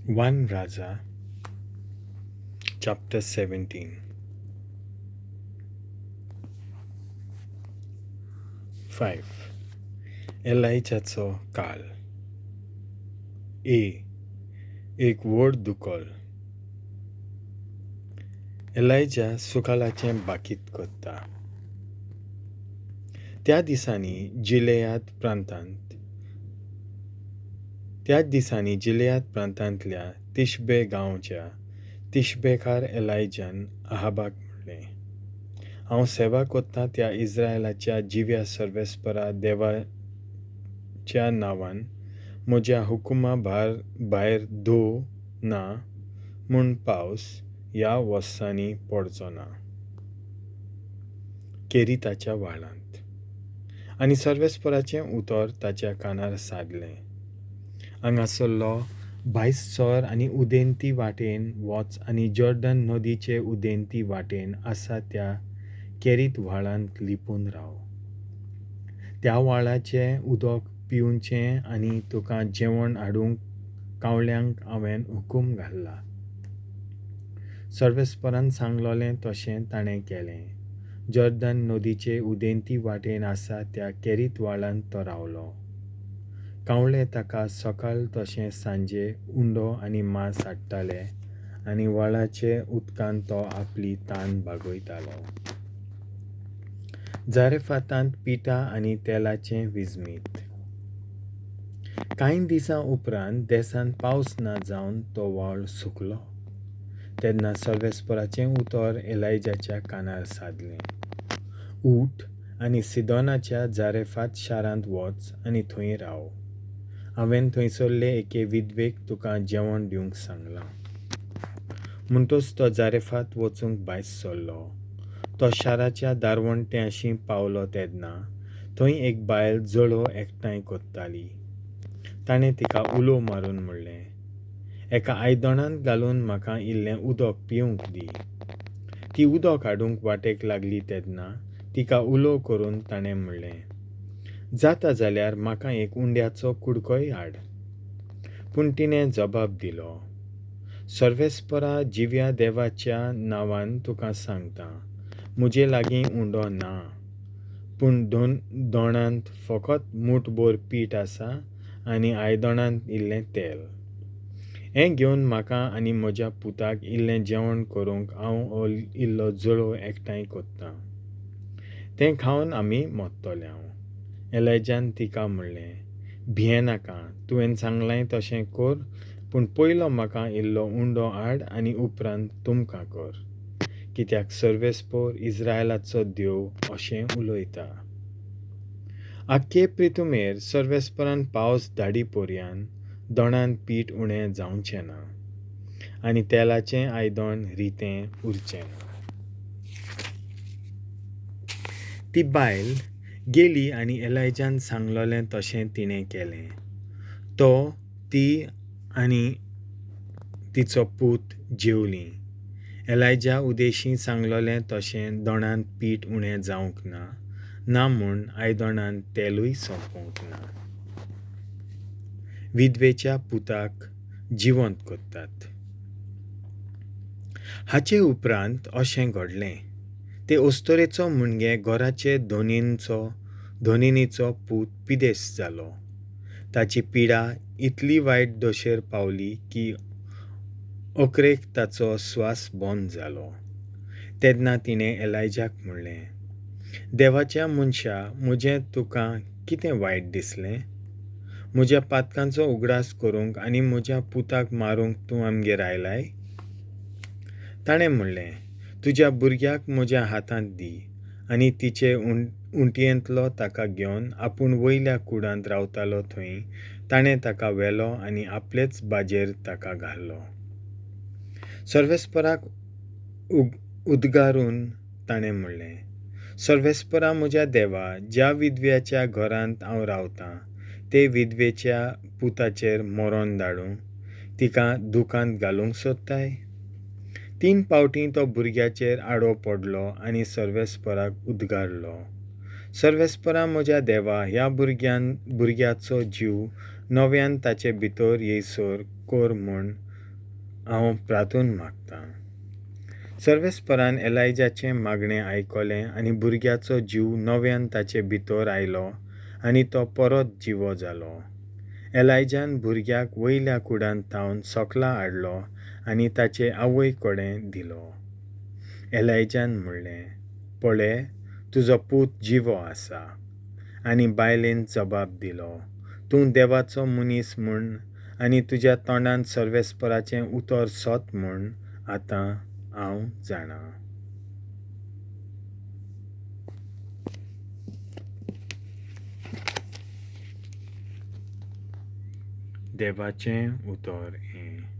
1 Raja chapter 17. 5. एलायजाचो काल. ए. एक व्हड दुकळ. एलायजा सुकालाचें बाकीत करता. त्या दिसांनी जिलेयाद प्रांतांतल्या तिशबे गांवच्या तिशबेकार एलायजान अहाबाक म्हणलें, हांव सेवा करतां त्या इस्रायलाच्या जिव्या सर्वेस्परा देवाच्या नांवान म्हज्या हुकुमा भायर धोव ना म्हूण पावस ह्या वर्सांनी पडचो ना. केरिताच्या व्हाळांत. आनी सर्वेस्पराचें उतर ताच्या कानार सादलें, हांगासरलो भायसर आनी उदेंती वाटेन वच आनी जॉर्डन नदीचे उदेंती वाटेन आसा त्या केरीत व्हाळांत लिपून राव. त्या व्हाळाचें उदक पिवचें आनी तुका जेवण हाडूंक कावळ्यांक हांवें हुकूम घाला. सर्वेस्परान सांगलोलें तशें ताणें केलें. जॉर्डन नदीचे उदेंती वाटेन आसा त्या केरीत व्हाळांत तो रावलो. कावळे ताका सकाळ तशें सांजे उंडो आनी मांस हाडटाले आनी व्हाळाचे उदकान तो आपली तान भागयतालो. जारेफातांत पिठा आनी तेलाचें विजमीत. कांय दिसां उपरांत देसांत पावस ना जावन तो व्हाळ सुकलो. तेन्ना सर्वेस्पराचें उतर एलायजाच्या कानार सादलें, उठ आनी सिदोनाच्या जारेफात शारांत वच आनी थंय राव. हांवें थंयसरले एके विधवेक तुका जेवण दिवंक सांगलां. म्हणटच तो जारेफात वचूंक भायर सरलो. तो शाराच्या दारवंट्याशी पावलो तेन्ना थंय एक बायल जळोव एकठांय करताली. ताणें तिका उलो मारून म्हणलें, एका आयदनांत घालून म्हाका इल्लें उदक पिवंक दी. ती उदक हाडूंक वाटेक लागली तेन्ना तिका उलो करून ताणें म्हणलें, जाता जाल्यार म्हाका एक उंड्याचो कुडकोय हाड. पूण तिणें जबाब दिलो, सर्वेस्परा जिव्या देवाच्या नांवान तुका सांगता, म्हजे लागीं उंडो ना, पूण दोणांत फकत मूठभर पीठ आसा आनी आयदनांत इल्लें तेल. हें घेवन म्हाका आनी म्हज्या पुताक इल्लें जेवण करूंक हांव इल्लो जळोव एकठांय करतां. तें खावन आमी मरतले. एलायजान तिका म्हणलें, भियेनाका, तुवें सांगलां तशें कर, पूण पयलो म्हाका इल्लो उंडो हाड आनी उपरांत तुमकां कर. कित्याक सर्वेस्पर इस्रायलाचो देव अशें उलयता, आख्खे प्रितुमेर सर्वेस्परान पावस धाडी पर्यान दोणांत पीठ उणें जावचें ना आनी तेलाचें आयदन रितें उरचें ना. ती बायल गेली आनी एलायजान सांगलोलें तशें तिणें केलें. तो, ती आनी तिचो पूत जेवलीं. एलायजा उदेशीं सांगलोलें तशें दोणांत पीठ उणें जावंक ना, ना म्हूण आयदनांत तेलूय सोंपूंक ना. विधवेच्या पुताक जिवंत करतात. हाचे उपरांत अशें घडलें, ते अस्तुरेचो मुणगे घराचे धनिनीचो पूत पिदेस जालो. ताची पिडा इतली वायट दशेर पावली की अकरेक ताचो स्वास बंद जालो. तेन्ना तिणें एलायजाक म्हणलें, देवाच्या मनशा, म्हजें तुका कितें वायट दिसलें? म्हज्या पातकांचो उगडास करूंक आनी म्हज्या पुताक मारूंक तूं आमगेर आयलाय? ताणें म्हणलें, तुज्या भुरग्याक म्हज्या हातांत दी. आनी तिचे उंटयेंतलो ताका घेवन आपूण वयल्या कुडांत रावतालो थंय ताणें ताका व्हेलो आनी आपलेच बाजेर ताका घालो. सर्वेस्पराक उद्गारून ताणें म्हणलें, सर्वेस्परा म्हज्या देवा, ज्या विधव्याच्या घरांत हांव रावतां ते विधवेच्या पुताचेर मरण धाडूं तिका दुकांत घालूंक सोदताय? 3 फावटीं तो भुरग्याचेर आडो पडलो आनी सर्वेस्पराक उद्गारलो, सर्वेस्परा म्हज्या देवा, ह्या भुरग्याचो जीव नव्यान ताचे भितर येयसर कर म्हूण हांव प्रातून मागतां. सर्वेस्परान एलायजाचें मागणें आयकलें आनी भुरग्याचो जीव नव्यान ताचे भितर आयलो आनी तो परत जिवो जालो. एलायजान भुरग्याक वयल्या कुडांत थावन सकला हाडलो आनी ताचे आवय कडेन दिलो. एलायजान म्हणलें, पळे, तुजो पूत जिवो आसा. आनी बायलेन जबाब दिलो, तूं देवाचो मनीस म्हूण आनी तुज्या तोंडान सर्वेस्पराचें उतर सत म्हूण आतां हांव जाणा. देवाचें उतर हें.